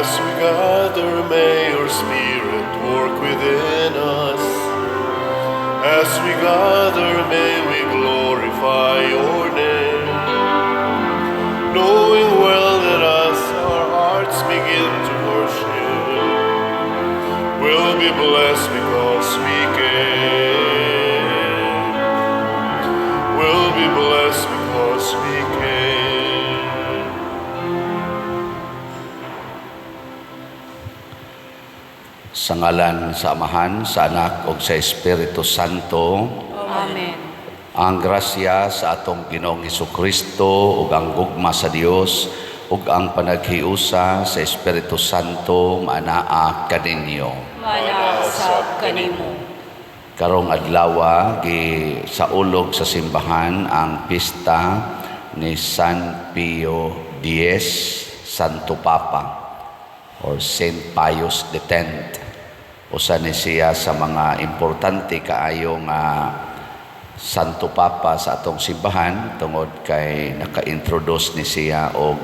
As we gather, may your Spirit work within us. As we gather, may we glorify your name. Knowing well that as our hearts begin to worship, we'll be blessed because we came. We'll be blessed because we came. Sa ngalan sa Amahan, sa Anak ug sa Espiritu Santo. Amen. Ang grasya sa atong Ginoong Kristo ug ang gugma sa Dios ug ang panaghiusa sa Espiritu Santo maanaa kaninyo. Maanaa sab kanimo. Karong adlawa, gi saulog sa simbahan ang pista ni San Pio X, Santo Papa, or Saint Pius X. Usa ni siya sa mga importante kaayo nga Santo Papa sa atong simbahan tungod kay naka-introduce ni siya og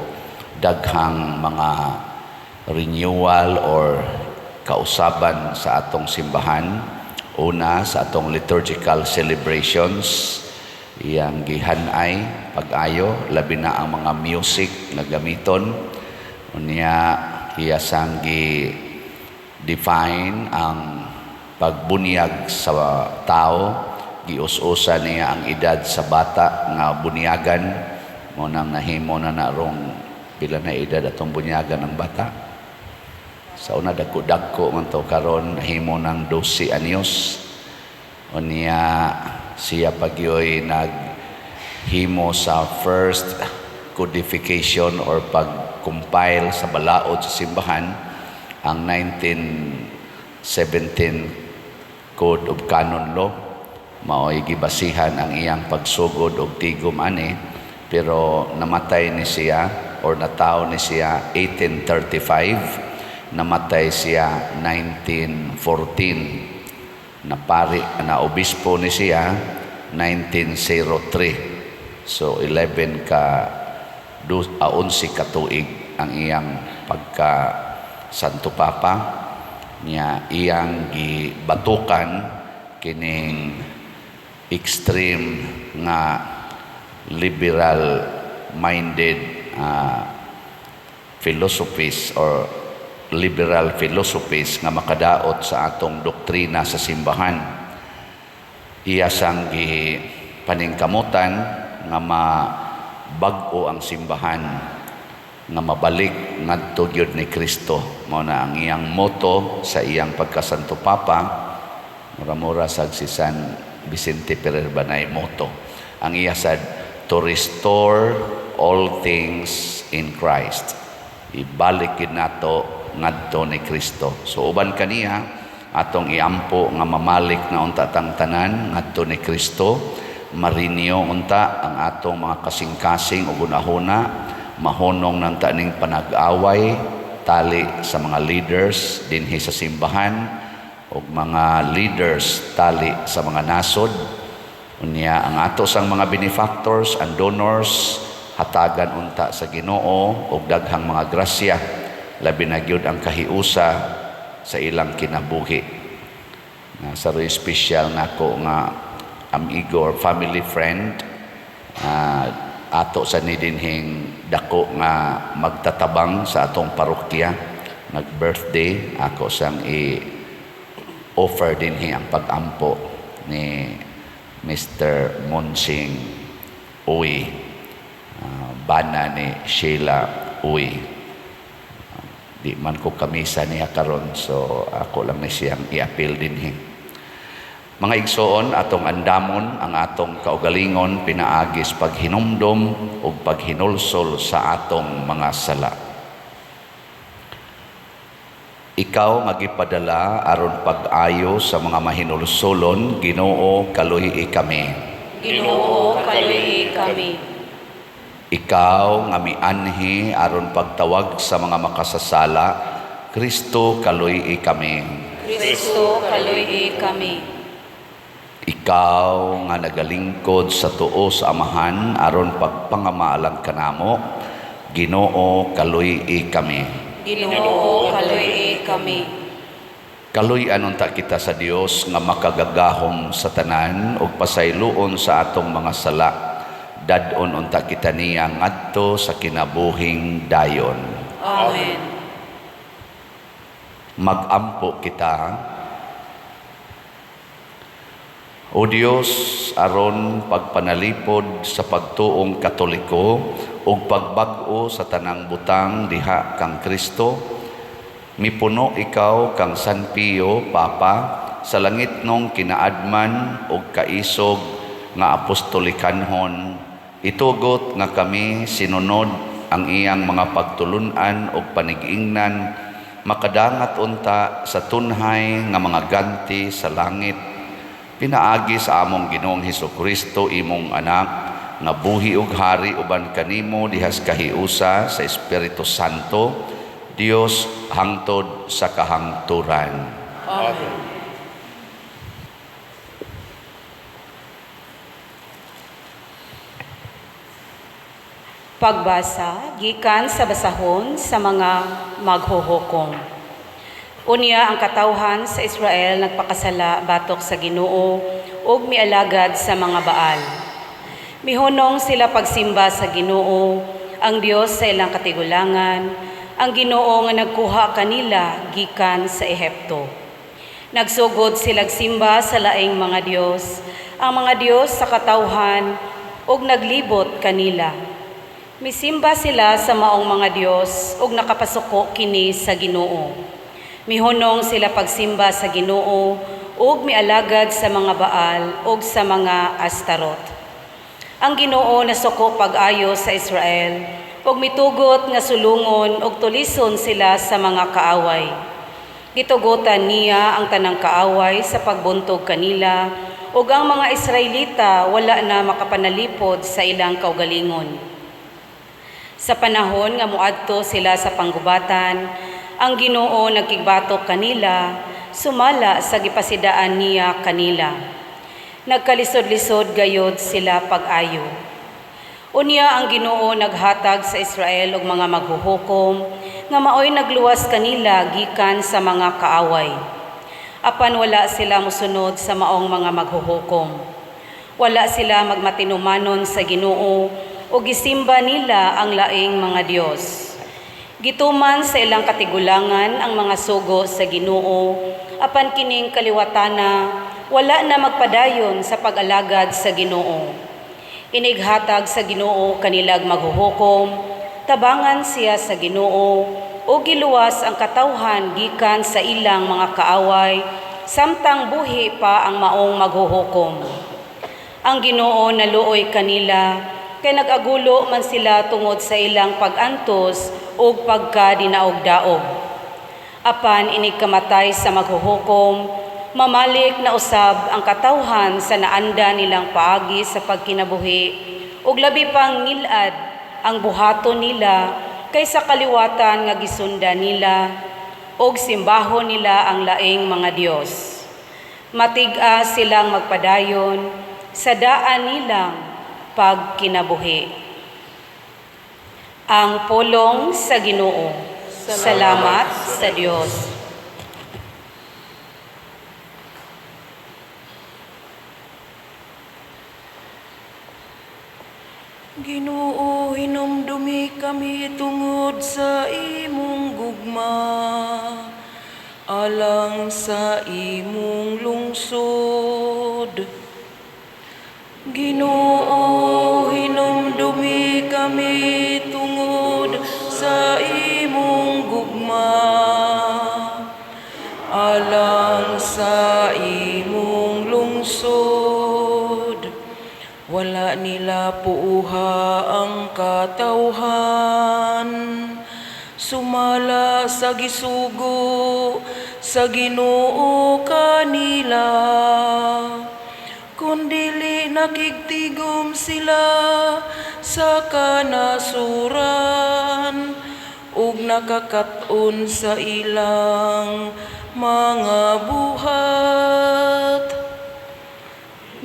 daghang mga renewal or kausaban sa atong simbahan. Una, sa atong liturgical celebrations, iyang gihanay pag-ayo, labi na ang mga music nga gamiton. Unya, iya sang gi define ang pagbunyag sa tao, gius-usan niya ang edad sa bata nga bunyagan. Mao nang nahimo na narong pila na edad atong bunyagan ng bata. Sa una, dagko-dagko man to, karon nahimo ng 12 anyos. Unya, siya pagyoy naghimo sa first codification or pag-compile sa balaod sa simbahan, ang 1917 Code of Canon Law. Mao'y gibasihan ang iyang pagsugod og tigom ani, pero namatay ni siya or natawo ni siya 1835, namatay siya 1914, napari na obispo ni siya 1903. So 11 ka 11 ka tuig ang iyang pagka Santo Papa niya. Iyang gibatukan kining extreme nga liberal minded philosophies or liberal philosophies nga makadaot sa atong doktrina sa simbahan. Iya sang gi paningkamutan nga mabag-o ang simbahan nga mabalik ngadto gyud ni Kristo. Mao na ang iyang motto sa iyang pagkasanto Papa, mura-mura sag si San Vicente Ferrer banay motto. Ang iya sad, to restore all things in Christ. Ibalik gid nato ngadto ni Kristo. So uban kaniya, atong iampo nga mamalik na unta tang tanan ngadto ni Kristo, ma-renew unta ang atong mga kasing-kasing ug hunahuna, mahunong nang taning panag-away tali sa mga leaders dinhi sa simbahan ug mga leaders tali sa mga nasod. Unya, ang ato sang mga benefactors and donors, hatagan unta sa Ginoo og daghang mga grasya, labi na gyud ang kahiusa sa ilang kinabuhi. Nga sa special nako nga amigo or family friend, ato sa ni dinhing dako nga magtatabang sa atong parokya, nag-birthday. Ako sang i-offer dinhi ang pag-ampo ni Mr. Monsing Uy, bana ni Sheila Uy. Di man ko kamisa niya karon, so ako lang ni siyang i-appeal dinhi. Mga igsoon, atong andamon ang atong kaugalingon pinaagi sa paghinumdom ug paghinulsol sa atong mga sala. Ikaw nga gipadala aron pag-ayo sa mga mahinulsolon, Ginoo, kaluy kami. Ginoo, kaluy kami. Ikaw nga mianhi aron pagtawag sa mga makasasala, Kristo, kaluy kami. Kristo, kaluy kami. Ikaw nga nagalingkod sa tuo sa Amahan aron pagpangamaalang kanamo, Ginoo, kaluy kami. Ginoo, kaluy-i kami. Kaluy-an unta kita sa Dios nga makagagahom sa tanan ug pasayloon sa atong mga sala. Dad-on unta kita niya ngadto sa kinabuhing dayon. Amen. Magampo kita. O Dios, aron pagpanalipod sa pagtuong Katoliko ug pagbag-o sa tanang butang diha kang Kristo, mipuno ikaw kang San Pio Papa sa langitnong kinaadman ug kaisog nga apostolikanhon. Itugot nga kami sinunod ang iyang mga pagtulun-an ug panigingnan, makadangat unta sa tunhay nga mga ganti sa langit, pinaagi sa among Ginoong Hesukristo, imong anak, nga buhi ug hari uban kanimo dihas kahiusa sa Espiritu Santo, Dios hangtod sa kahangturan. Amen. Pagbasa gikan sa basahon sa mga maghuhukom. Unya ang katawhan sa Israel nagpakasala batok sa Ginoo ug mialagad sa mga Baal. Mihunong sila pagsimba sa Ginoo, ang Dios sa ilang katigulangan, ang Ginoo nga nagkuha kanila gikan sa Ehipto. Nagsugod silag simba sa laing mga dios, ang mga dios sa katawhan ug naglibot kanila. Misimba sila sa maong mga dios ug nakapasuko kini sa Ginoo. Mihunong sila pagsimba sa Ginoo ug mialagad sa mga Baal ug sa mga Astarot. Ang Ginoo nasuko pag-ayo sa Israel ug mitugot nga sulungon ug tulison sila sa mga kaaway. Gitugotan niya ang tanang kaaway sa pagbuntog kanila ug ang mga Israelita wala na makapanalipod sa ilang kaugalingon. Sa panahon nga moadto sila sa panggubatan, ang Ginoo nagkigbatok kanila, sumala sa gipasidaan niya kanila. Nagkalisod-lisod gayod sila pag-ayo. Unya ang Ginoo naghatag sa Israel og mga maghuhukom nga maoy nagluwas kanila gikan sa mga kaaway. Apan wala sila mosunod sa maong mga maghuhukom. Wala sila magmatinumanon sa Ginoo o gisimba nila ang laing mga Dios. Gituman sa ilang katigulangan ang mga sugo sa Ginoo, apan kining kaliwatana wala na magpadayon sa pag-alagad sa Ginoo. Inighatag sa Ginoo kanilag maghuhukom, tabangan siya sa Ginoo o giluwas ang katawhan gikan sa ilang mga kaaway, samtang buhi pa ang maong maghuhukom. Ang Ginoo naluoy kanila, kay nag-agulo man sila tungod sa ilang pag-antos ug pagkadinaog-daog. Apan inigkamatay sa maghuhukom, mamalik na usab ang katawhan sa naanda nilang paagi sa pagkinabuhi, ug labi pang ngilad ang buhaton nila kaysa kaliwatan nga gisunda nila ug simbahon nila ang laing mga Dios. Matig-a silang magpadayon sa daan nilang pagkinabuhi. Ang pulong sa Ginoo. Salamat sa Dios. Ginoo, hinumdumi kami tungod sa imong gugma, alang sa imong lungsod. Ginoo, hinumdumi kami tungod sa imong gugma, alang sa imong lungsod. Wala nila puuha ang katawhan, sumala sa gisugo sa Ginoo kanila. Kundili nakigtigom sila sa kanasuran ug nakakaton sa ilang mga buhat.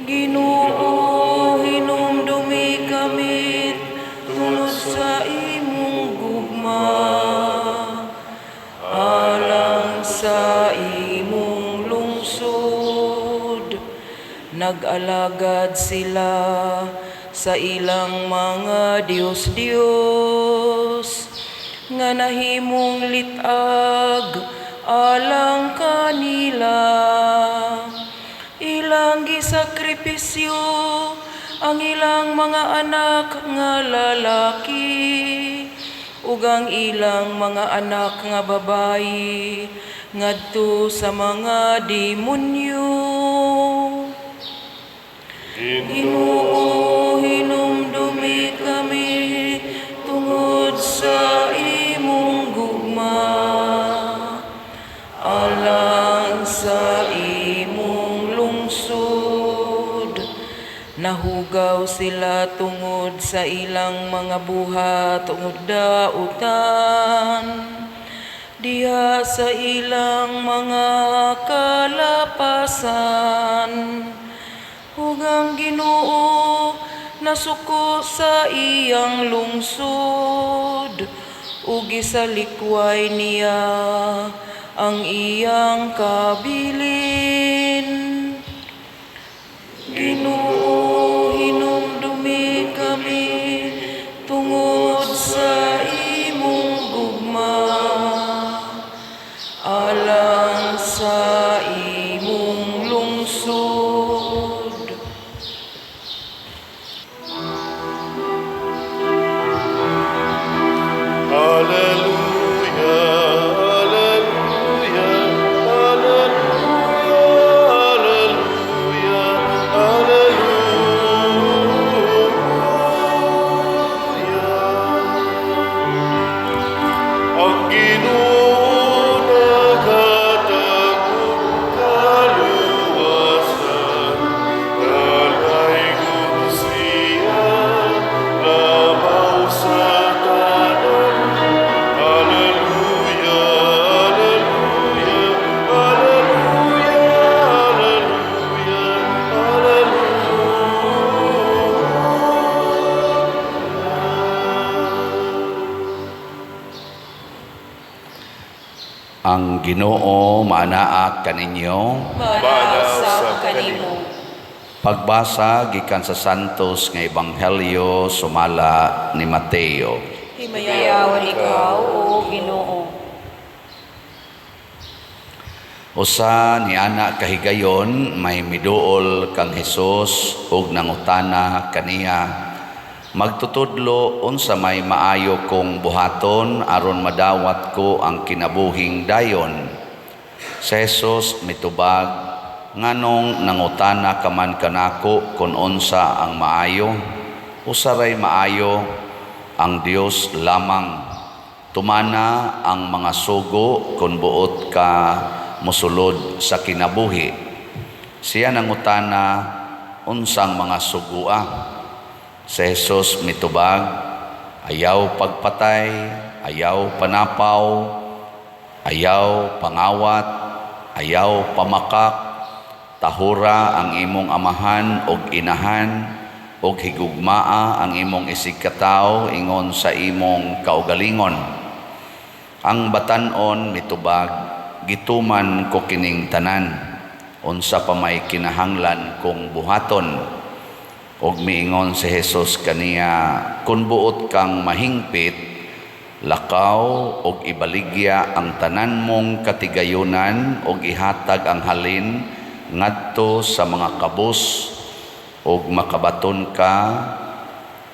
Ginoo, hinumdumi kami tungod sa imong gugma, Nag-alagad sila sa ilang mga Diyos-Diyos nga nahimong litag alang kanila. Ilang gisakripisyo ang ilang mga anak nga lalaki ug ang ilang mga anak nga babayi ngadto sa mga demonyo. Ginoo, hinumdumi kami tungod sa imong gugma, alang sa imong lungsod. Nahugaw sila tungod sa ilang mga buhat ug dautan diha sa ilang mga kalapasan. Ug ang Ginoo nasuko sa iyang lungsod ug gisalikway niya ang iyang kabilin. Ginoo, hinumdumi kami tungod sa imong gugma, alang sa imong lungsod. Alleluia, alleluia, alleluia, alleluia, alleluia. Ang Ginoo naghatag og kaluwasan, Dalaygon siya, labaw sa tanan. Alleluia, alleluia, alleluia, alleluia, alleluia. Ang Ginoo maanaa kaninyo. Maanaa usab kanimo. Pagbasa gikan sa Santos nga Ebanghelyo sumala ni Mateo. Himayaon ikaw, O Ginoo. Usa ni ana kahigayon may miduol kang Hesus ug nangutana kaniya, "Magtutudlo, unsa may maayo kong buhaton aron madawat ko ang kinabuhing dayon?" Si Jesus mitubag, "Nganong nangutana ka man kanako kun unsa ang maayo? Usa ray maayo, ang Dios lamang. Tumana ang mga sugo kun buot ka mosulod sa kinabuhi." Siya nangutana, "Unsang mga sugua?" Si Jesus mitubag, "Ayaw pagpatay, ayaw panapaw, ayaw pangawat, ayaw pamakak, tahura ang imong amahan og inahan, og higugmaa ang imong isigkatawo ingon sa imong kaugalingon." Ang batan-on mitubag, "Gituman ko kining tanan. Unsa pa may kinahanglan kong buhaton?" Og miingon si Jesus kaniya, "Kun buot kang mahingpit, lakaw og ibaligya ang tanan mong katigayunan og ihatag ang halin ngadto sa mga kabus, og makabaton ka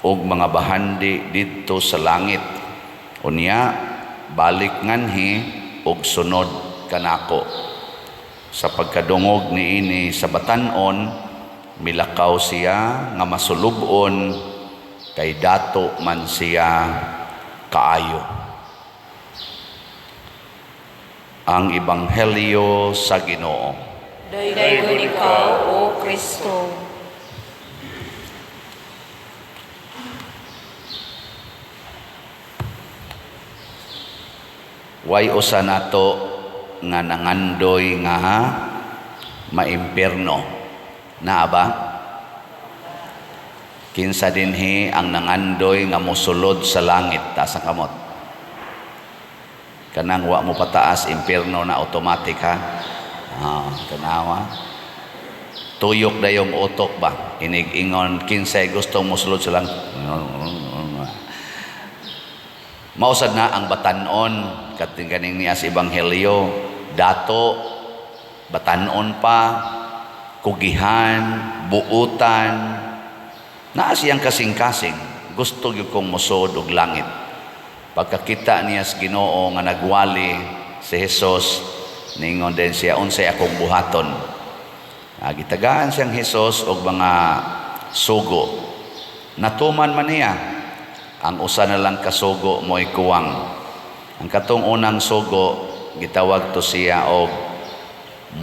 og mga bahandi didto sa langit. Unya balik nganhi og sunod kanako." Sa pagkadungog niini sa batan-on, milakaw siya nga masulub-on, kay dato man siya kaayo. Ang Ebanghelyo sa Ginoo. Daygon ikaw, O Kristo. Way usa nato nga nangandoy nga maimpierno. Naa ba? Kinsa dinhi ang nangandoy nga mosulod sa langit? Taas ang kamot. Kanang wa mo pataas, impierno na automatic ha. Tanawa. Tuyok dayong utok ba? Inig-ingon, kinsay gusto mosulod sa lang. Mausad na ang batanon, kating kaning niya sa Ebanghelyo, dato, batanon pa, kugihan, buutan, naa siyang kasing-kasing, gusto gyud kong mosud og langit. Pagkakita niya sa Ginoo nga nagwali si Jesus, ningon din siya, "Unsay akong buhaton?" Gitagaan siyang Jesus og mga sugo. Natuman man niya. Ang usa na lang kasugo mo'y kuwang. Ang katong unang sugo, gitawag to siya og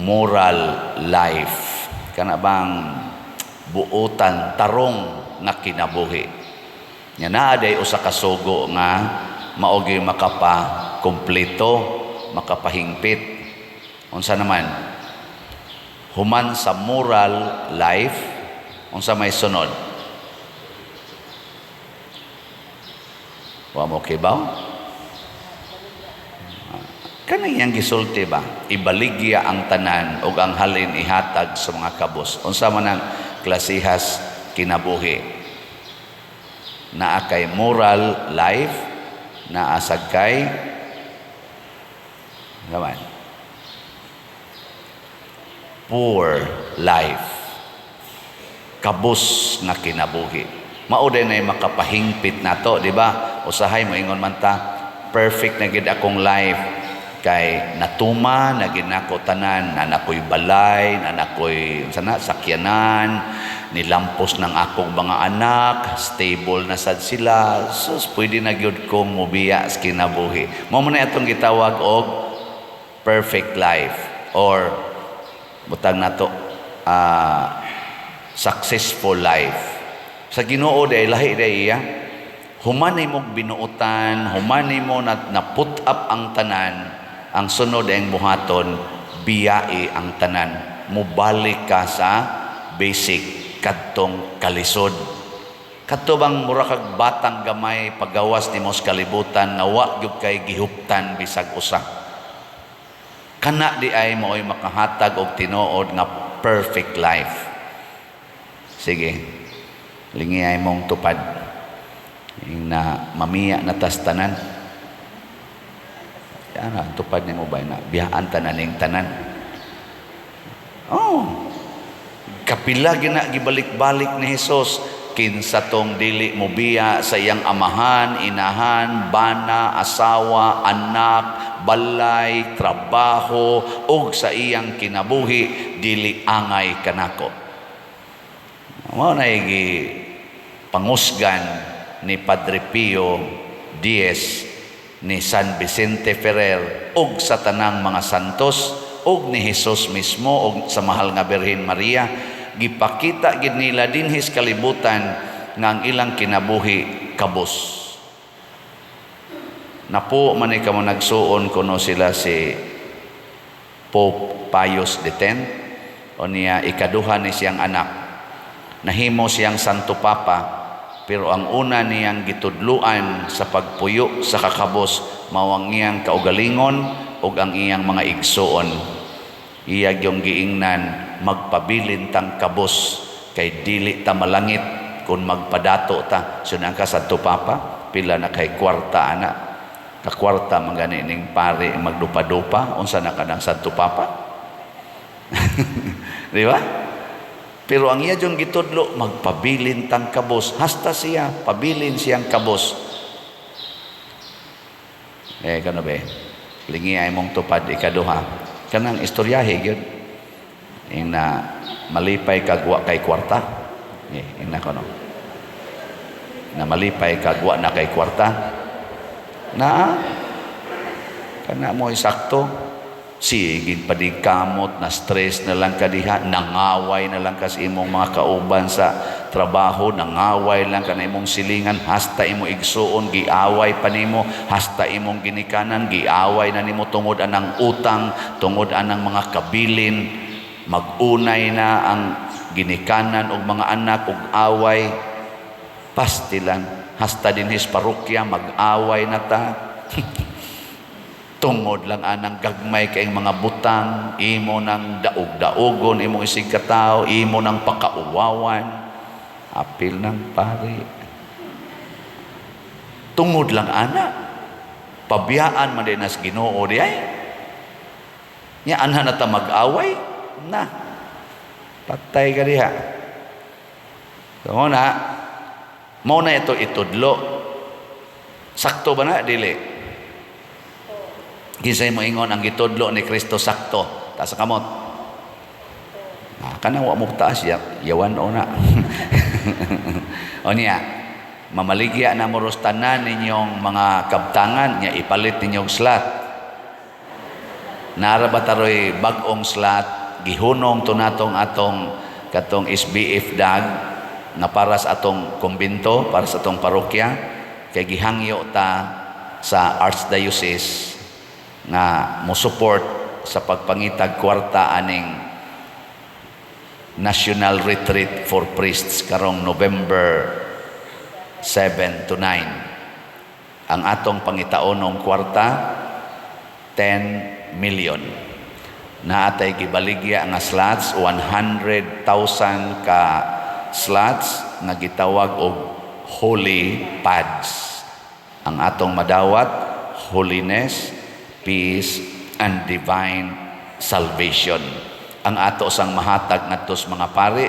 moral life. Kana bang buutan, tarong nga kinabuhi. Nya naa day usa ka sugo nga mao gyud makapa-kumpleto, makapahingpit. Unsa naman? Human sa moral life, unsa may sunod? Wa mo kibaw? Kanang iyang gisulti ba? Ibaligya ang tanan ug ang halin ihatag sa mga kabos. Unsa man ang klasihas kinabuhi? Naa kay moral life, naa sad kay naman poor life, kabos nga kinabuhi. Mao din ay makapahingpit nato, di ba? Usahay mo ingon man ta, "Perfect na gid akong life kay natuma na gid nako tanan, na nakoy balay, na nakoy sana sakyanan, nilampos ng akong mga anak, stable na sad sila, sus, pwede na gyud kong mobiya sa kinabuhi." Mao man na atong gitawag og perfect life or butang nato successful life. Sa Ginoo day lahi day iya. Human nimo binuotan, human nimo na put up ang tanan, ang sunod ang buhaton, biyai ang tanan. Mubalik ka sa basic kadtong kalisod. Kadto bang mura kag batang gamay pagawas nimo sa kalibutan nga wa gyud kay gihuptan bisag usa. Kana di ay mao'y makahatag og tinuod nga perfect life. Sige. Lingiyay mong tupad. Yung na mamiya na tas tanan. Yan ang tupad nimo ba na biyaan tanan ning tanan. Oh. Kapila gina gibalik-balik ni Jesus kinsa tong dili mo biya sa iyang amahan, inahan, bana, asawa, anak, balay, trabaho ug sa iyang kinabuhi dili angay kanako. Mao na gi pangusgan ni Padre Pio X, ni San Vicente Ferrer ug sa tanang mga santos ug ni Jesus mismo ug sa mahal nga Birhen Maria. Gipakita gid nila dinhi sa kalibutan nga ang ilang kinabuhi kabos. Napo man ni kamo nagsuon kuno sila si Pope Pius X o niya ikaduha ni siyang anak. Nahimo siyang Santo Papa, pero ang una niyang gitudluan sa pagpuyo sa kakabos mao ang iyang kaugalingon ug ang iyang mga igsuon. Iya gyung giingnan, "Magpabilin tang kabos kay dili ta malangit kung magpadato ta." So ka Santo Papa, pila na kay kwarta ana? Kakwarta man gani ning pare magdupa-dupa, unsa na kanang Santo Papa? Di ba? Pero ang iya yung gitudlo, magpabilin tang kabos. Hasta siya, pabilin siyang kabos. Eh, kano ba? Lingi ay mong tupad ikaduha. Kanang istoryahe gyud. Ing na malipay kag wa kay kwarta. Eh, ing na kono. Na malipay kag wa na kay kwarta. Na kana mo sakto. Sige padigkamot, na stress na lang ka diha, nangaway na lang ka sa imong mga kauban sa trabaho, nangaway lang ka na imong silingan, hasta imo igsuon, giaway pa nimo, hasta imong ginikanan, giaway na nimo tungod anang utang, tungod anang mga kabilin, magunay na ang ginikanan og mga anak og away, pastilan, hasta dinhis parokya, mag-away na ta. Tungod lang anang gagmay kay mga butang, imo nang daog-daogon imong isig katawo, imo nang pakauwawan. Apil ng pari. Tungod lang ana. Pabiyaan man din nas Ginoo di ay. Nya anha na ta mag-away na. Patay ka diha. So na, mao na ito itudlo. Sakto ba na? Dili. Kinsay mo ingon ang gitudlo ni Kristo sakto? Taas sa kamot. Ah, kanang wa mo taas ya, yawan o na. O niya, mamaligya na mo ros tanan ninyong mga kabtangan nya ipalit ninyong slot. Nara ba taroy bag-ong slot, gihunong to natong atong katong SBF dag nga para sa atong kumbento, para sa atong parokya, kay gihangyo ta sa Archdiocese nga mo support sa pagpangitag kwarta aning National Retreat for Priests karong November 7 to 9. Ang atong pangitaonong kwarta, 10 million. Naatay gibaligya nga slots, 100,000 ka slots nga gitawag og holy pads. Ang atong madawat, holiness, peace, and divine salvation. Ang ato sang mahatag ngadto sa mga pari,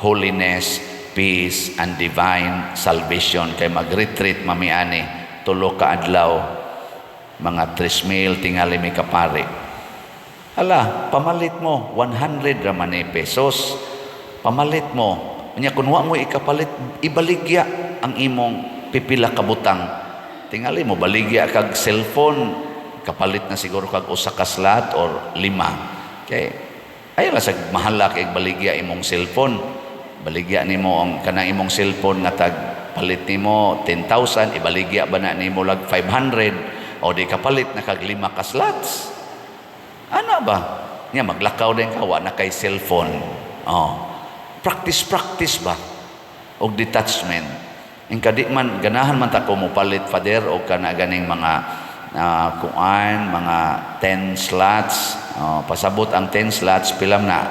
holiness, peace, and divine salvation. Kay mag-retreat mami ani 3 ka adlaw, mga 3,000 tingali mi ka pari. Hala, pamalit mo, 100 ra man ni pesos. Pamalit mo. Nya kun wa mo ikapalit, ibaligya ang imong pipila ka butang. Tingali mo baligya kag cellphone, kapalit na siguro kag usa ka slot or lima. Kay ay ra sa mahala kay baligya imong cellphone. Baligya nimo ang kanang imong cellphone nga tag palit nimo 10,000, ibaligya ba na nimo lag 500 o di kapalit na kag lima ka slots. Ana ba? Nya maglakaw din ka, wa na kay cellphone. Oh. Practice, practice ba? Og detachment. Ingka di man ganahan man ta ko mopalit, Father, og kana ganing mga kuan, mga 10 slots. Oh, pasabot ang 10 slots pilam na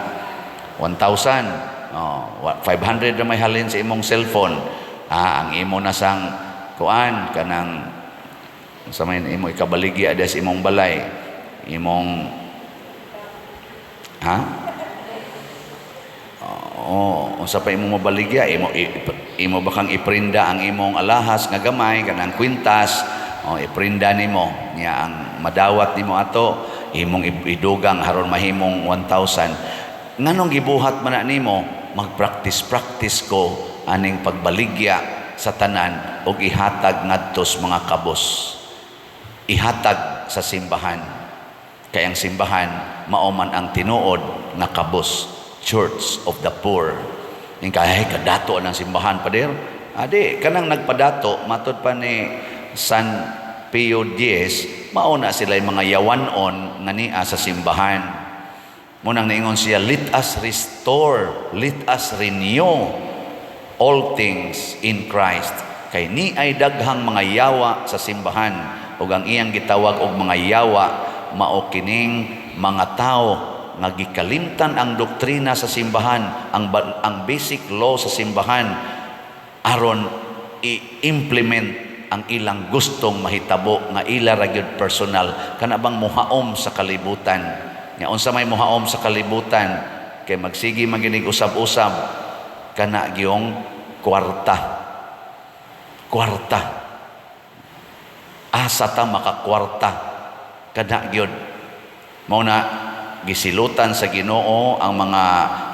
1,000. Oh, 500 na may halin sa imong cellphone. Ah, ang imo na sang kuan kanang sa may imo ikabaligya des imong balay, imong ha. Oo, unsa pa imong mabaligya, imo ba kang iprinda ang imong alahas nga gamay kanang kwintas, oh, iprinda nimo niya ang madawat nimo ato imong idugang aron mahimong 1,000. Nganong gibuhat man na nimo? Magpractice practice ko aning pagbaligya sa tanan og ihatag ngadto sa mga kabos, ihatag sa simbahan, kay ang simbahan mao man ang tinuod nga kabos, church of the poor. Yung kay kadato ng simbahan, pader. Adi kanang nagpadato, matod pa ni San Pio X, mao na sila mga yawanon nga nia sa simbahan. Munang niingon siya, "Let us restore, let us renew all things in Christ." Kay ni ay daghang mga yawa sa simbahan ug ang iyang gitawag og mga yawa mao kining mga tao nga gikalimtan ang doktrina sa simbahan, ang basic law sa simbahan aron i-implement ang ilang gustong mahitabo nga ila ra gyud personal, kana bang muhaom sa kalibutan. Nya unsa may muhaom sa kalibutan? Kay magsige man ginig usab-usab kana gyung kwarta, kwarta, asa ta makakwarta, kana gyud. Mao na gisilutan sa Ginoo ang mga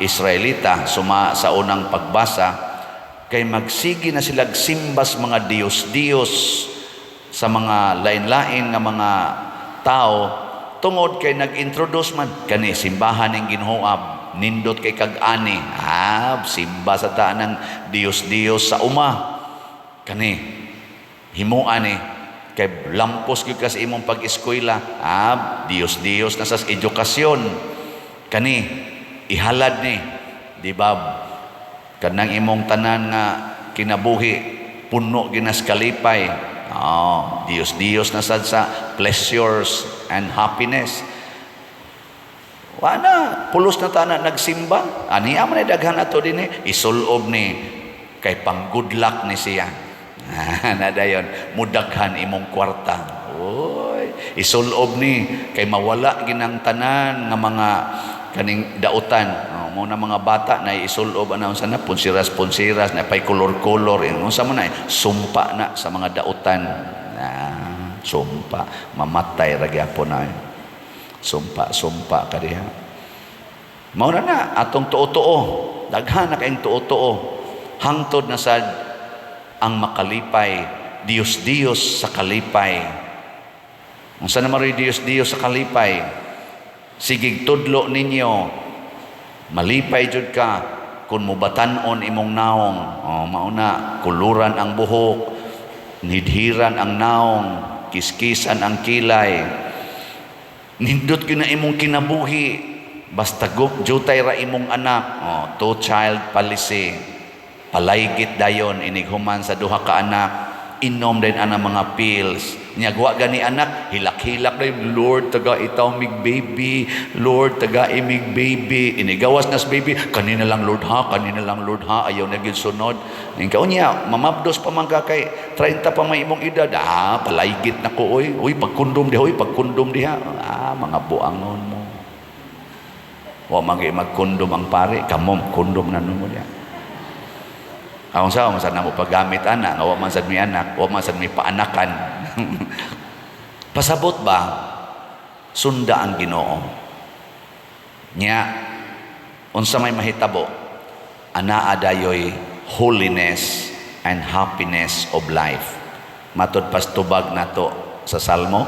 Israelita suma sa unang pagbasa kay magsige na sila simbas mga Diyos-Diyos sa mga lain-lain nga mga tao tungod kay nag-introduce man kani simbahan ning Ginoo, nindot kay kag ani, ah, simba sa ta ng Diyos-Diyos sa uma, kani himuan ni kay lampos gyud ka sa imong pag-eskwela, ah, Diyos-Diyos na sa edukasyon, kani ihalad ni, di ba? Kanang imong tanan nga kinabuhi puno ginas kalipay. Oh, Diyos Diyos na sad sa pleasures and happiness. Wala, pulos na ta na nagsimba. Ani man ay daghan ato dinhi, isulob ni kay pang good luck ni siya. Na dayon, mudaghan imong kwarta. Oy, isulob ni kay mawala ginang tanan nga mga kaning dautan. Oh, mo na mga bata na isulob ana, unsa na, punsiras-punsiras na pay kolor-kolor, unsa man na, sumpa na sa mga dautan. Ah, sumpa, mamatay ra gyapon na. Sumpa, sumpa ka diha. Mao na na atong tuo-tuo. Daghan na kayong tuo-tuo. Hangtod na sad ang makalipay, Diyos Diyos sa kalipay. Unsa na maroy Diyos Diyos sa kalipay? Sigig tudlo ninyo, malipay jud ka kung mubatan-on imong naong. Oh, mauna, kuluran ang buhok, nidhiran ang naong, kiskisan ang kilay. Nindot gyud na imong kinabuhi. Basta jutay ra imong anak. Oh, two child policy. Palaygit dayon inighuman sa duha ka anak. Inom din ana mga pills. Nya wa gani anak, hilak-hilak dayon, "Lord, taga itaw mig baby. Lord, taga imig baby." Inigawas nas baby, "Kanina lang, Lord, ha, kanina lang, Lord, ha, ayaw na gyud sunod." Ning kaunya, mamabdos pa man ka kay 30 pa may imong edad. "Ah, palaygit na ko oy. Uy, pagkondom diha, uy, pagkondom diha." Ah, mga buangon mo. Wa man gyud magkondom ang pare, kamo kondom na mo diha. Akong sa man sad namo paggamit ana, nga wa man sad mi anak, wa man sad mi paanakan. Pasabot ba, sunda ang Ginoo. Nya unsa may mahitabo? Anaa dayoy holiness and happiness of life. Matod pas tubag nato sa Salmo,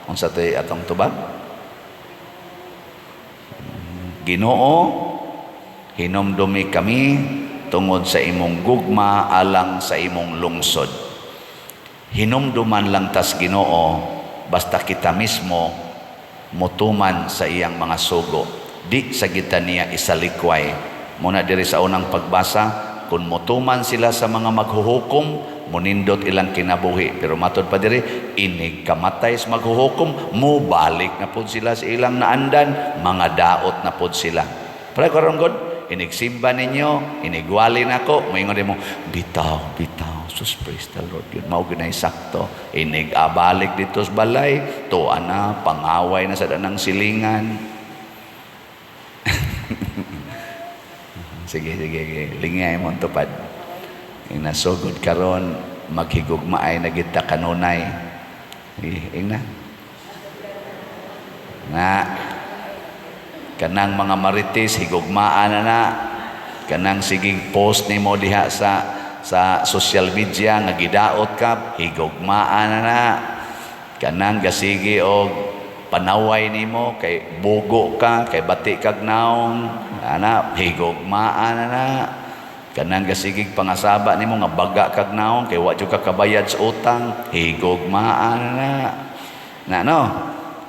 unsa to'y atong tubag? Ginoo, hinumdumi kami tungod sa imong gugma alang sa imong lungsod. Hinumduman lang tas Ginoo basta kita mismo mutuman sa iyang mga sugo. Di sa kita niya isalikway. Muna diri sa unang pagbasa, kung mutuman sila sa mga maghuhukom, munindot ilang kinabuhi. Pero matod pa diri, inig kamatay sa maghuhukom, mubalik na pod sila sa ilang naandan, mga daot na pod sila. Pero karon god, inigsimba ninyo, inigwali nako, moingon mo, "Bitaw, bitaw, sus, praise the Lord." Yun, mao ginay sakto. Inig abalik dito sa balay, tuwa na, pangaway na sa danang silingan. Sige, sige, sige. Lingay mo tupad. Inasugod karon, maghigugmaay na kita kanunay. Sige, ingna. Na, kanang mga marites, higugmaan na na. Kanang sigig post nimo diha sa social media nga gidaot ka, higugmaan na na. Kanang gasigi og panaway nimo kay bugo ka, kay bati kag naong, ana, higugmaan na na. Kanang gasigig pangasaba nimo nga baga kag naong kay wa jud ka kabayad sa utang, higugmaan na na. Na no,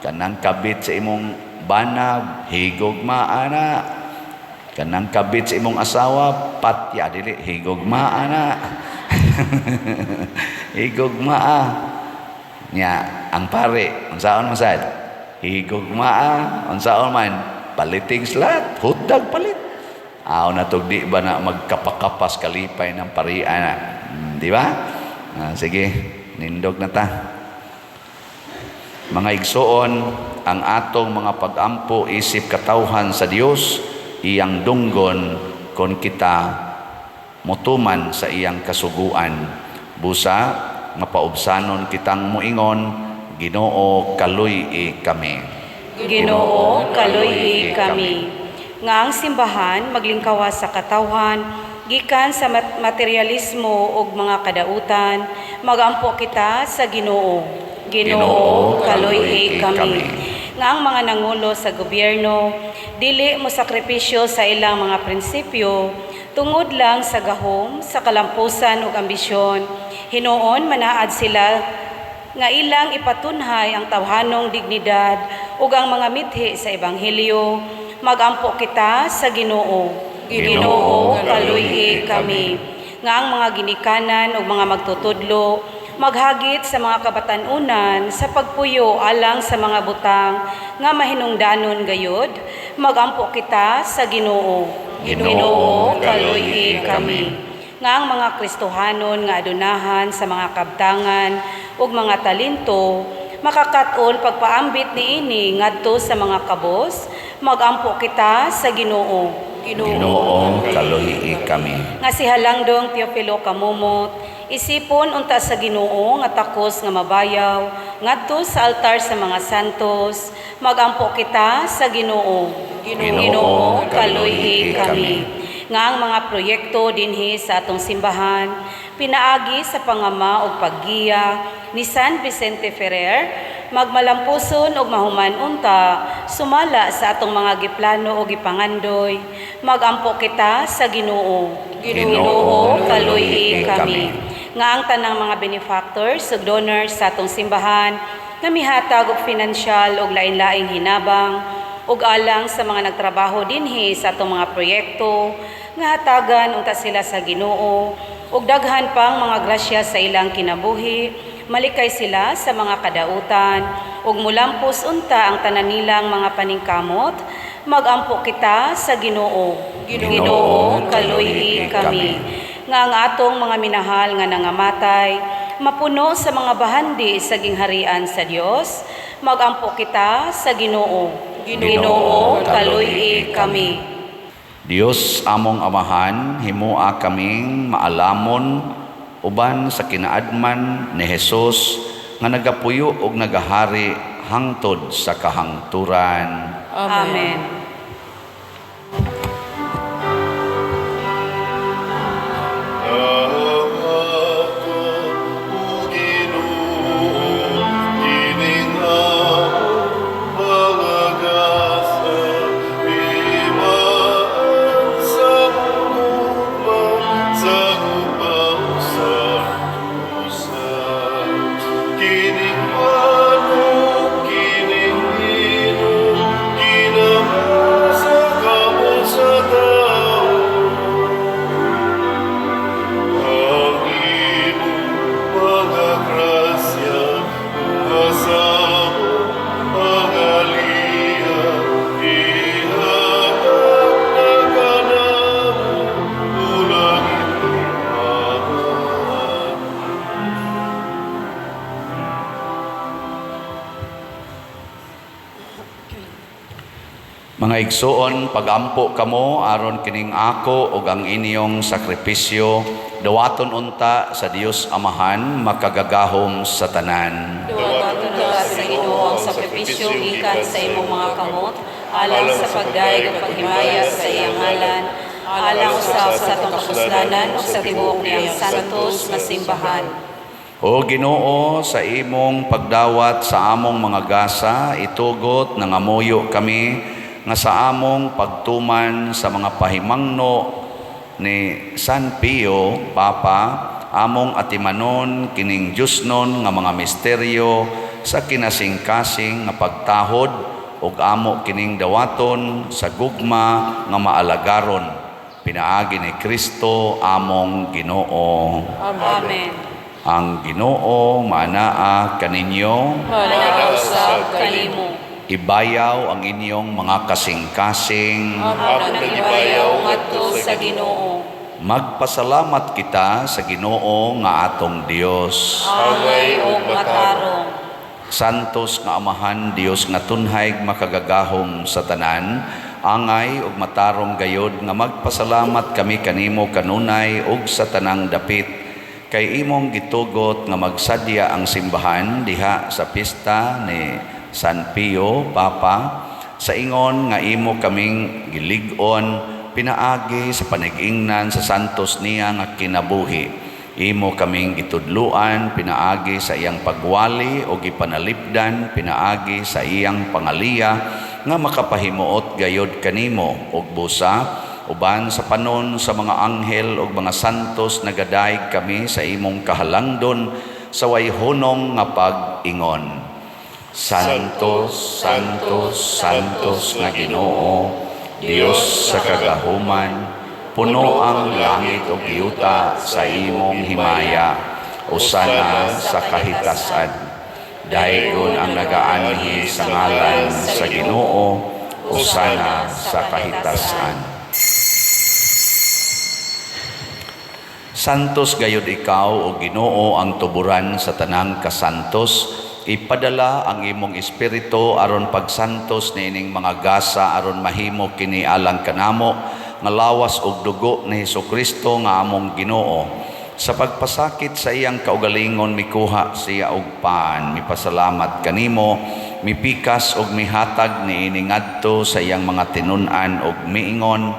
kanang kabit sa imong banab, higugmaan na. Kanang kabit sa imong asawa, patya dili, higugmaa na. Higugmaa. Nya ang pare, unsaon man sad? Higugmaa, unsaon man? Paliting slat, hutdag palit. Aw na tug di ba na magkapakapas kalipay ng parian na. Di ba? Ah, sige, nindog na ta. Mga igsoon, ang atong mga pagampo isip katawhan sa Dios, iyang dunggon kon kita motuman sa iyang kasuguan. Busa mapaubsanon kitang moingon, "Ginoo, kaluy-i kami." Ginoo, kaluy-i kami. Nga ang simbahan maglingkawas sa katawhan gikan sa materialismo ug mga kadautan, magampo kita sa Ginoo. Ginoo, kaluy-i kami. Nga ang mga nangulo sa gobyerno dili mo sakripisyo sa ilang mga prinsipyo tungod lang sa gahom, sa kalampusan ug ambisyon. Hinuon manaad sila nga ilang ipatunhay ang tawhanong dignidad ug ang mga mithi sa ebanghelyo. Magampo kita sa Ginoo. Ginoo, kaluy-i kami. Nga ang mga ginikanan ug mga magtutudlo maghagit sa mga kabatan-unan sa pagpuyo alang sa mga butang nga mahinungdanon gayod, magampo kita sa Ginoo. Ginoo, kaluy-i kami. Nga ang mga Kristohanon nga adunahan sa mga kabtangan ug mga talento makakat-on pagpaambit niini ngadto sa mga kabos, magampo kita sa Ginoo. Ginoo, kaluy-i kami. Nga si Halangdong Teofilo Camomot isipon unta sa Ginoo nga takos nga mabayaw ngadto sa altar sa mga santos, magampo kita sa Ginoo. Ginoo, kaluy-i kami. Nga ang mga proyekto dinhi sa atong simbahan pinaagi sa pangama ug paggiya ni San Vicente Ferrer magmalampuson ug mahuman unta sumala sa atong mga giplano ug gipangandoy, magampo kita sa Ginoo. Ginoo, kaluy-i kaluy-i kami. kami. Nga ang tanang mga benefactors ug donors sa atong simbahan nga mihatag og finansyal ug lain-laing hinabang ug alang sa mga nagtrabaho dinhi sa atong mga proyekto nga hatagan unta sila sa Ginoo ug daghan pang mga grasya sa ilang kinabuhi, malikay sila sa mga kadautan ug mulampos unta ang tanan nilang mga paningkamot, magampo kita sa Ginoo. Ginoo, kaluy-i kami. Nga ang atong mga minahal nga nangamatay mapuno sa mga bahandi sa gingharian sa Dios, magampo kita sa Ginoo. Ginoo, kaluy-i kami. Dios among Amahan, himua kaming maalamon uban sa kinaadman ni Hesus nga nagapuyo og nagahari hangtod sa kahangturan. Amen. Ako, O Ginoo, kining among mga gasa, imaan sa gugma, sa gugma usab Kining manok, kining lino, kinamasa kamo sa tao. Ang imong mga grasya, ug sa among pagaliha, ihatag na kanamo, O langit Amahan. Mga igsuon, pagampo kamo aron kining ako ug ang inyong sakripisyo dawaton unta sa Dios Amahan makagagahom sa tanan. Duwaton unta sa Ginoo ang sakripisyo gikan sa imong mga kamot, alang sa pagdayeg ug paghimaya sa iyang ngalan, alang usab sa atong kapuslanan ug sa tibuok niyang santos nga simbahan. O Ginoo, sa imong pagdawat sa among mga gasa, itugot nangamuyo kami nga sa among pagtuman sa mga pahimangno ni San Pio, Papa, among atimanon kining Diyosnon nga mga misteryo sa kinasingkasing nga pagtahod ug amo kining dawaton sa gugma nga maalagaron pinaagi ni Kristo among Ginoo. Amen. Ang Ginoo maanaa kaninyo. Manaa usab kanimo. Ibayaw ang inyong mga kasing-kasing. Amo nang ibayaw ngadto sa Ginoo. Magpasalamat kita sa Ginoo nga atong Dios. Angay ug matarong. Santos nga Amahan, Dios nga tunhay makagagahom sa tanan, angay ug matarong gayod nga magpasalamat kami kanimo kanunay ug sa tanang dapit kay imong gitugot nga magsadya ang simbahan diha sa pista ni San Pio Papa sa ingon nga imo kaming gilig-on pinaagi sa panigingnan sa santos niya nga kinabuhi. Imo kaming gitudluan pinaagi sa iyang pagwali o gipanalipdan pinaagi sa iyang pangaliya nga makapahimuot gayod kanimo og busa uban sa panon sa mga anghel ug mga santos nagadayeg kami sa imong kahalangdon sa way hunong nga pag-ingon. Santos, Santos, Santos nga Ginoo, Dios sa kagahuman, puno ang langit ug yuta sa imong himaya. Hosana sa kahitasan. Daygon ang nagaanhi sa ngalan sa Ginoo, Hosana sa kahitasan. Santos gayud ikaw, o Ginoo, ang tuburan sa tanang kasantos. Ipadala ang imong espiritu aron pagsantos niining mga gasa aron mahimo kini alang kanamo nga lawas ug dugo ni Hesukristo nga among Ginoo. Sa pagpasakit sa iyang kaugalingon mikuha siya og pan, mipasalamat kanimo, mipikas og mihatag niini ngadto sa iyang mga tinun-an og miingon,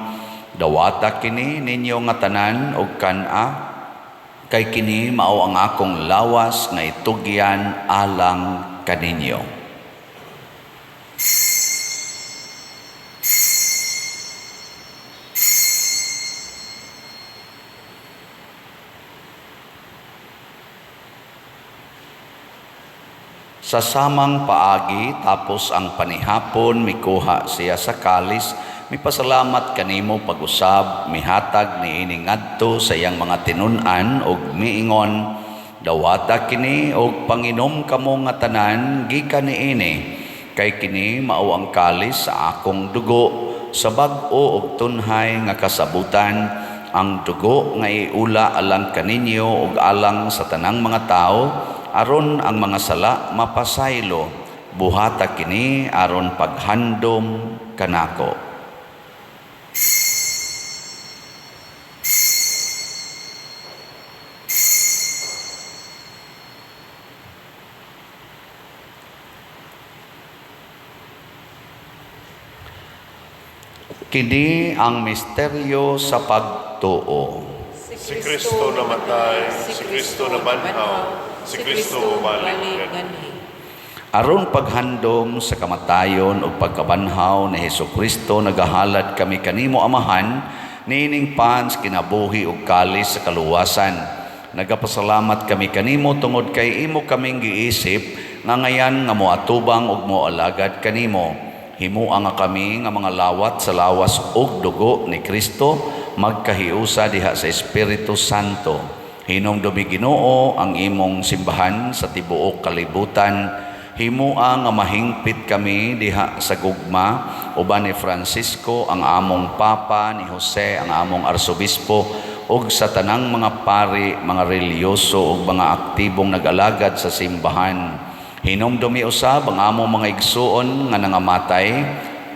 dawata kini ninyo nga tanan og kan-a, kay kini mao ang akong lawas nga itugyan alang kaninyo. Sa samang paagi, tapos ang panihapon, mikuha siya sa kalis, mipasalamat kanimo pag-usab, mihatag niini ngadto sa iyang mga tinun-an og miingon, dawata kini og panginom kamo nga tanan gikan niini, kay kini mao ang kalis sa akong dugo, sa bag-o og tunhay nga kasabutan, ang dugo nga iula alang kaninyo og alang sa tanang mga tawo, aron ang mga sala mapasaylo. Buhata kini aron paghandom kanako. Kini ang misteryo sa pagtuo. Si Kristo namatay, si Kristo nabanhaw, si Kristo bumalik ganhi. Aron paghandom sa kamatayon ug pagkabanhaw ni Hesukristo, nagahalad kami kanimo Amahan niining pans kinabuhi ug kalis sa kaluwasan. Nagapasalamat kami kanimo tungod kay imo kaming giisip nga ngayan nga moatubang ug moalagad kanimo. Himua nga kami nga mga lawat sa lawas ug dugo ni Kristo, magkahiusa diha sa Espiritu Santo. Hinumdumi Ginoo ang imong simbahan sa tibuok kalibutan. Himua nga mahingpit kami diha sa gugma uban ni Francisco ang among Papa, ni Jose ang among Arsobispo, ug sa tanang mga pari, mga relihiyoso ug mga aktibong nag-alagad sa simbahan. Hinumdumi usab ang among mga igsuon nga nangamatay,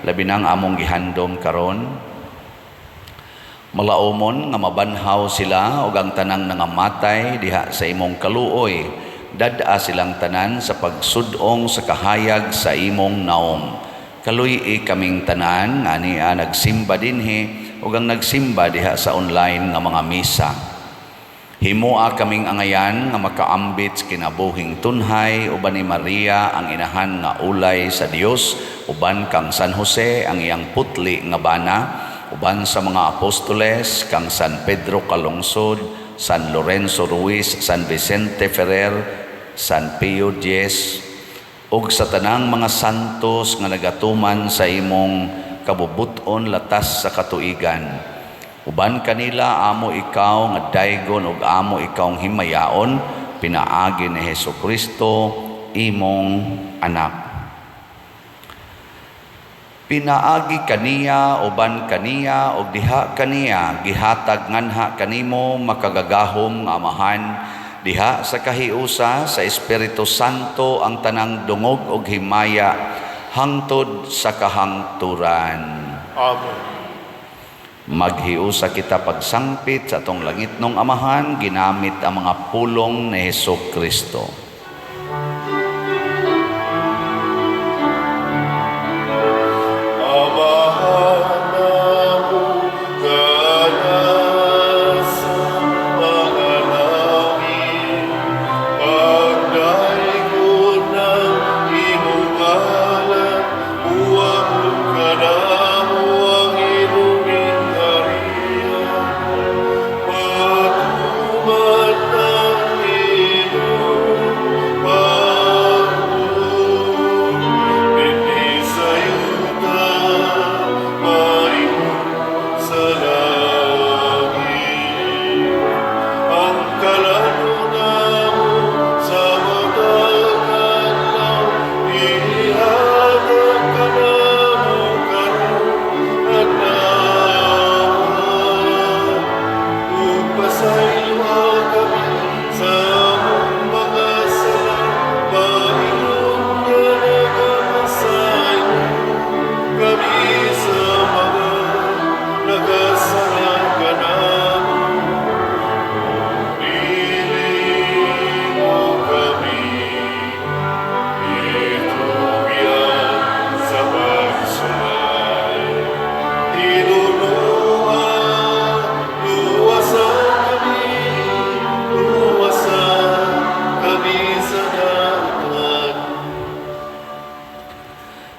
labi na ang among gihandom karon. Malaumon nga mabanhaw sila ug ang tanang nangamatay diha sa imong kaluoy. Dad-a silang tanan sa pagsudong sa kahayag sa imong naong. Kaluy-i kaming tanan nga ania nagsimba dinhi ug ang nagsimba diha sa online nga mga misa. Himua kaming angayan nga makaambit sa kinabuhing tunhay uban ni Maria ang inahan nga ulay sa Dios, uban kang San Jose ang iyang putli nga bana, uban sa mga apostoles kang San Pedro Calungsod, San Lorenzo Ruiz, San Vicente Ferrer, San Pio X, ug sa tanang mga santos nga nagatuman sa imong kabubuton latas sa katuigan. Uban kanila amo ikaw nga daygon ug amo ikaw himayaon, pinaagi ni Hesukristo imong anak. Pinaagi kaniya, uban kaniya, ug diha kaniya, gihatag nganha kanimo makagagahom nga Amahan, diha sa kahiusa sa Espiritu Santo ang tanang dungog ug himaya hangtod sa kahangturan. Amen. Maghiusa kita pagsangpit sa atong langitnong Amahan, ginamit ang mga pulong ni Hesukristo. Patuman ng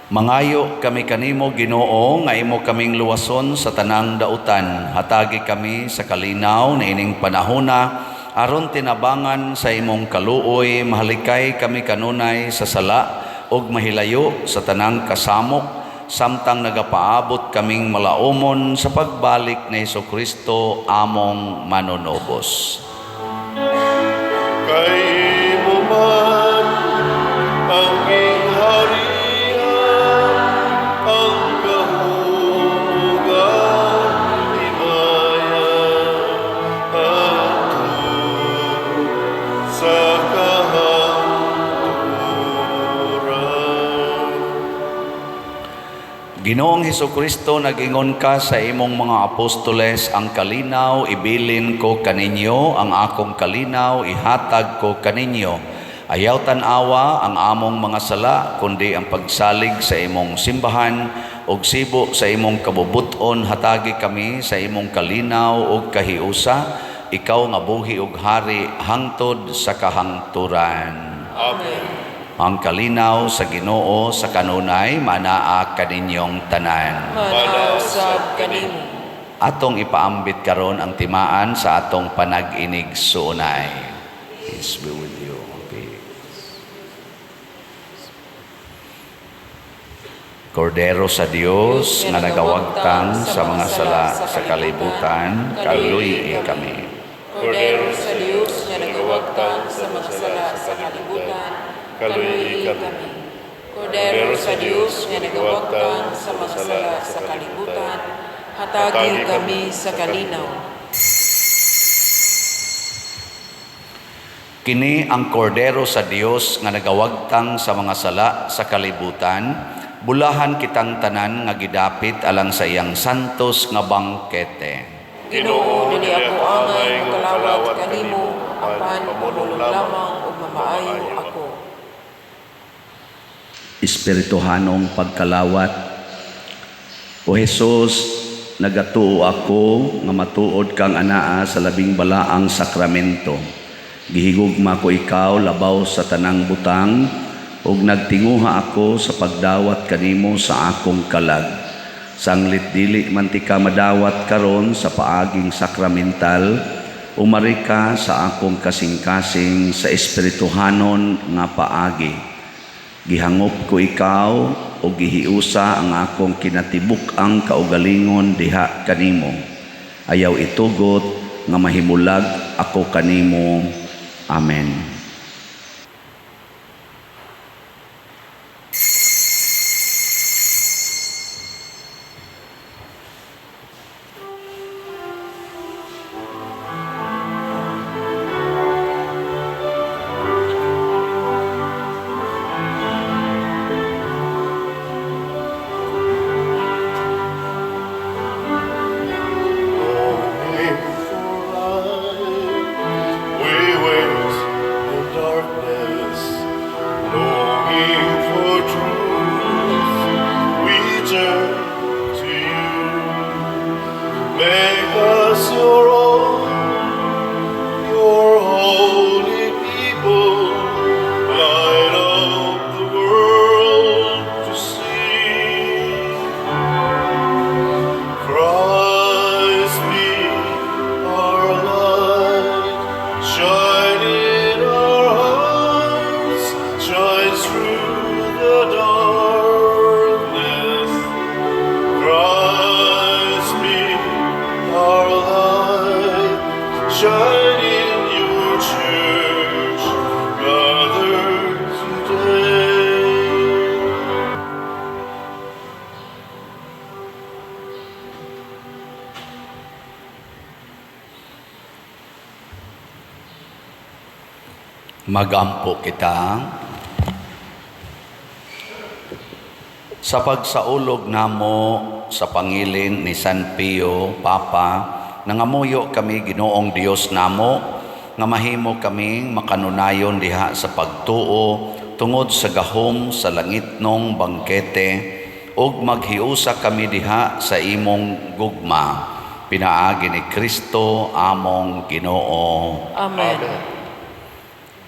Mangayo kami kanimo, Ginoo, nga imo kaming luwason sa tanang dautan. Hatagi kami sa kalinaw niining panahona aron tinabangan sa imong kaluoy mahalikay kami kanunay sa sala ug mahilayo sa tanang kasamok samtang nagapaabot kaming malaumon sa pagbalik ni Hesukristo among manunubos. Kay imo man ang gingharian, ang gahom ug ang himaya, hangtod sa kahangturan. Ginoong Hesukristo, nag-ingon ka sa imong mga apostoles, "Ang kalinaw ibilin ko kaninyo, ang akong kalinaw ihatag ko kaninyo." Ayaw tan-awa ang among mga sala, kundi ang pagsalig sa imong simbahan, ug sibo sa imong kabubuton hatagi kami sa imong kalinaw ug kahiusa, ikaw nga buhi ug hari hangtod sa kahangturan. Amen. Ang kalinaw sa Ginoo sa kanunay manaa kaninyong tanan. Manaa usab kanimo. Atong ipaambit karon ang timaan sa atong panag-inigsuonay. Peace be with you. Peace. Kordero sa Dios nga nagawagtang sa mga sala sa kalibutan, kaluy-i kami. Kordero sa Dios nga nagawagtang sa mga sala sa kalibutan, kaluy-i kami. Kordero sa Dios nga nagawagtang sa mga sala sa kalibutan, hatagi kami sa kalinaw. Kini ang kordero sa Dios nga nagawagtang sa mga sala sa kalibutan, bulahan kitang tanan nga gidapit alang sa iyang santos nga bangkete. Ginoo, dili ako angay mokalawat kanimo, apan pamulong lamang ug mamaayo ako. Espirituhanong pagkalawat. O Jesus, nagatuo ako nga matuod kang anaa sa labing balaang sakramento. Gihigugma ko ikaw labaw sa tanang butang ug nagtinguha ako sa pagdawat kanimo sa akong kalag. Sanglit dili man tika madawat karon sa paaging sakramental, umari ka sa akong kasing-kasing sa espirituhanon nga paagi. Gihangop ko ikaw o gihiusa ang akong kinatibuk-ang kaugalingon diha kanimo. Ayaw itugot nga mahimulag ako kanimo. Amen. Longing for light, we wait in darkness. Longing for truth, we turn to you. Make us your own, your holy people. Light up the world to see. Christ be our light, shine in our hearts, shine through the darkness. Christ be our light, shine in your church, gathered today. Magampo kita. Sa pagsaulog namo sa pangilin ni San Pio, Papa, nangamuyo kami, Ginoong Dios namo, nga mahimo kaming makanunayon diha sa pagtuo tungod sa gahom sa langitnong bangkete ug maghiusa kami diha sa imong gugma pinaagi ni Kristo among Ginoo. Amen.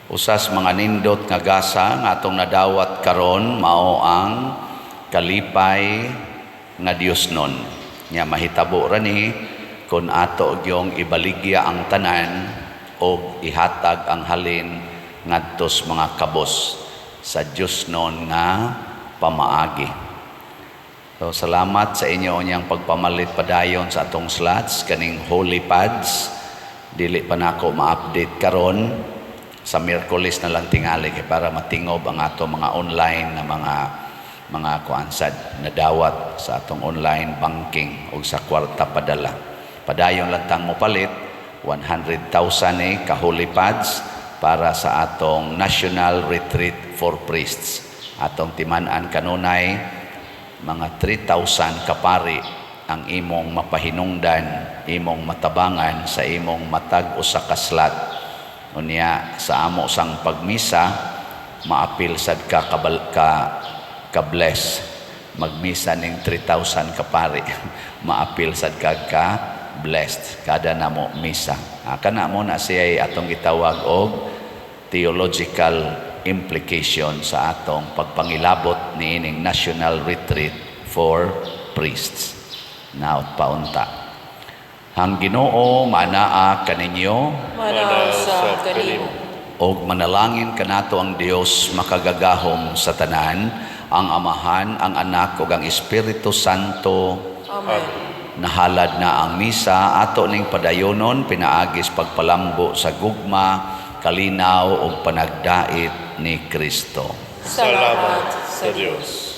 Usas mga nindot nga gasa nga atong nadawat karon mao ang Kalipay nga Dios nun. Nya mahitabo ra ni kung ato gyong ibaligya ang tanan o ihatag ang halin ngadtos mga kabos sa Dios nun nga pamaagi. So salamat sa inyo unyang pagpamalit padayon sa atong slots kaning holy pads. Dili pa nako ma-update karon, sa Miyerkules na lang tingali kay para matingob ang ato mga online na mga kuansad na dawat sa atong online banking o sa kwarta padala. Padayon lang tang mopalit 100,000 eh ka holy pads para sa atong National Retreat for Priests. Atong timan-an kanunay mga 3,000 kapari ang imong mapahinungdan, imong matabangan sa imong matag usa ka slot. Unya sa amo sang pagmisa, maapil sad ka kabal ka ka bless. Magmisa ning 3,000 kapari, maapil sad ka ka blessed kada namo misa. Ah, kana mo na siya atong gitawag og theological implication sa atong pagpangilabot niining National Retreat for Priests. Naot paunta. Ang Ginoo manaa kaninyo. Manaa usab kanimo. Og manalangin kanato ang Dios makagagahom sa tanan, ang Amahan, ang Anak ug ang Espiritu Santo. Amen. Nahalad na ang misa, ato ning padayonon pinaagis pagpalambo sa gugma, kalinaw ug panagdait ni Kristo. Salamat sa Dios.